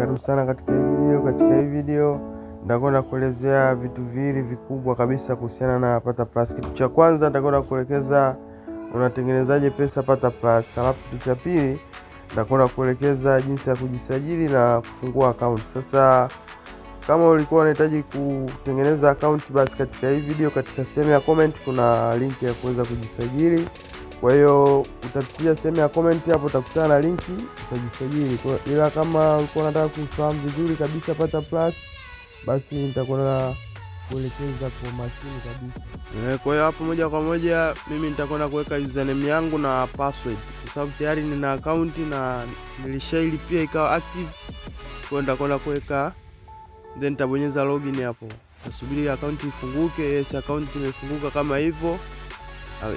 Karibu sana katika hii video. Katika hii video nitakwenda kuelezea vitu viwili vikubwa kabisa kuhusiana na Pata Plus. Kitu cha kwanza nitakwenda kuelekeza unatengenezaje pesa Pata Plus, alafu kitu cha pili nitakwenda kuelekeza jinsi ya kujisajili na kufungua akaunti. Sasa kama ulikuwa unahitaji kutengeneza akaunti, basi katika hii video, katika sehemu ya comment kuna link ya kuweza kujisajili. Kwa hiyo utapitia sehemu ya comment hapo, utakutana na link utajisajili. Ila kama ulikuwa unataka kufahamu vizuri kabisa Pata Plus, basi nitakwenda kuelekeza kwa makini kabisa. Kwa hiyo hapo moja kwa moja mimi nitakwenda kuweka username yangu na password, kwa sababu tayari nina account na nilishailipia ikawa active. Kwa hiyo nitakwenda kuweka, then nitabonyeza login hapo, nasubiri account ifunguke. Yes, account imefunguka kama hivyo.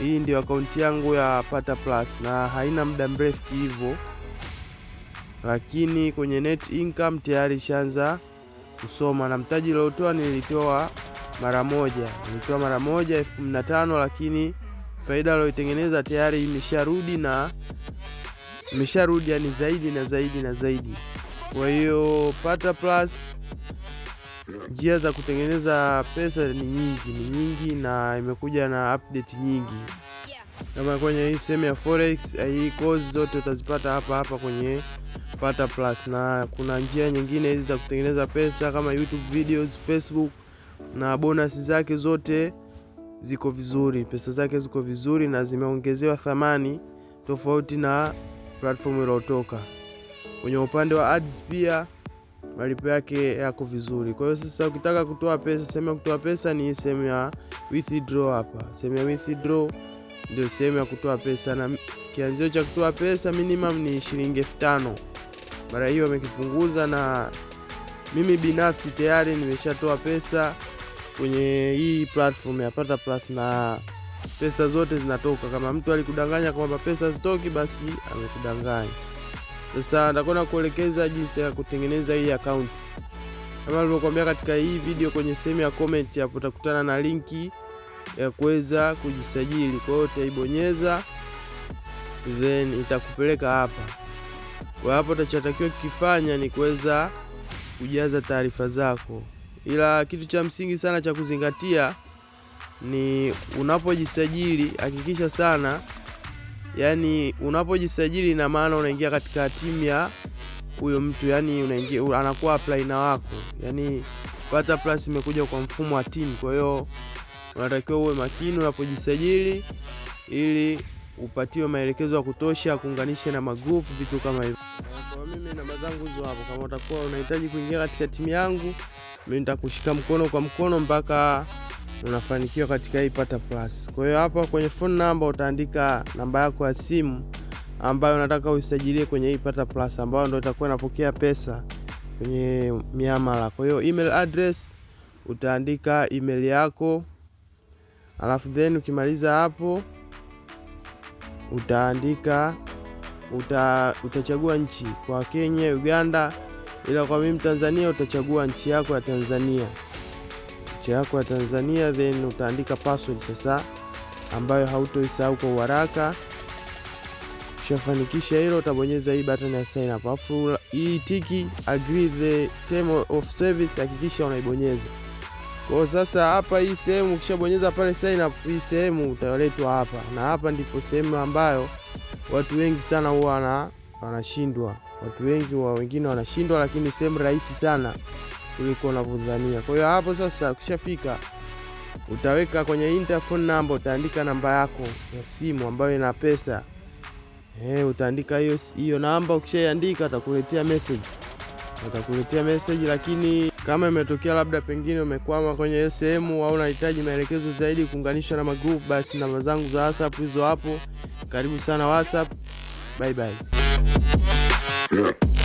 Hii ndio akaunti yangu ya Pata Plus na haina muda mrefu hivyo, lakini kwenye net income tayari ishaanza kusoma, na mtaji niliotoa nilitoa mara moja, nilitoa mara moja 15,000, lakini faida aliyoitengeneza tayari imesharudi na imesharudi, yani zaidi na zaidi na zaidi. Kwa hiyo Pata Plus, njia za kutengeneza pesa ni nyingi, ni nyingi na imekuja na update nyingi. Kama kwenye hii sehemu ya forex, hii course zote utazipata hapa hapa kwenye Pata Plus, na kuna njia nyingine hizi za kutengeneza pesa kama YouTube videos, Facebook na bonus zake zote ziko vizuri, pesa zake ziko vizuri na zimeongezewa thamani tofauti na platform iliyotoka. Kwenye upande wa ads pia malipo yake yako vizuri. Kwa hiyo sasa ukitaka kutoa pesa, sehemu ya kutoa pesa ni sehemu ya withdraw hapa. Sehemu ya withdraw ndio sehemu ya kutoa pesa, na kianzio cha kutoa pesa minimum ni shilingi 5,000. Mara hiyo wamekipunguza, na mimi binafsi tayari nimeshatoa pesa kwenye hii platform ya Pata Plus na pesa zote zinatoka. Kama mtu alikudanganya kwamba pesa zitoki, basi amekudanganya. Sasa nitakwenda kuelekeza jinsi ya kutengeneza hii account. Kama nilivyokuambia katika hii video, kwenye sehemu ya comment hapo utakutana na link ya kuweza kujisajili. Kwa hiyo utaibonyeza, then itakupeleka hapa. Kwa hapo utachotakiwa kukifanya ni kuweza kujaza taarifa zako, ila kitu cha msingi sana cha kuzingatia ni unapojisajili, hakikisha sana, yani unapojisajili, ina maana unaingia katika timu ya huyo mtu, yani unaingia anakuwa upline wako, yani Pata Plus imekuja kwa mfumo wa timu. Kwa hiyo unatakiwa uwe makini unapojisajili ili upatiwe maelekezo ya kutosha, kuunganisha na magroup, vitu kama hivyo. Kwa mimi namba zangu hizo hapo, kama utakuwa unahitaji kuingia katika timu yangu, mimi nitakushika mkono kwa mkono mpaka unafanikiwa katika hii Pata Plus. Kwa hiyo hapa kwenye phone number utaandika namba yako ya simu ambayo unataka uisajilie kwenye hii Pata Plus, ambayo ndio itakuwa inapokea pesa kwenye miamala. Kwa hiyo email address utaandika email yako, alafu then ukimaliza hapo utaandika utachagua nchi kwa Kenya, Uganda, ila kwa mimi Tanzania utachagua nchi yako ya Tanzania, nchi yako ya Tanzania, then utaandika password sasa ambayo hautoisahau kwa uharaka. Ukishafanikisha hilo, utabonyeza hii button ya sign up, alafu hii tiki agree the term of service, hakikisha unaibonyeza. Kwa sasa hapa hii sehemu ukishabonyeza pale sign up, hii sehemu utaletwa hapa, na hapa ndipo sehemu ambayo watu wengi sana huwa wanashindwa. Watu wengi wa wengine wanashindwa, lakini sehemu rahisi sana kuliko unavyodhania. Kwa hiyo hapo sasa ukishafika utaweka kwenye enter phone number, utaandika namba yako ya simu ambayo ina pesa. Utaandika hiyo hiyo namba, ukishaiandika atakuletea message, atakuletea message. Lakini kama imetokea labda pengine umekwama kwenye hiyo sehemu au unahitaji maelekezo zaidi kuunganishwa na magroup, basi namba zangu za WhatsApp hizo hapo. Karibu sana WhatsApp. Bye bye. Yeah.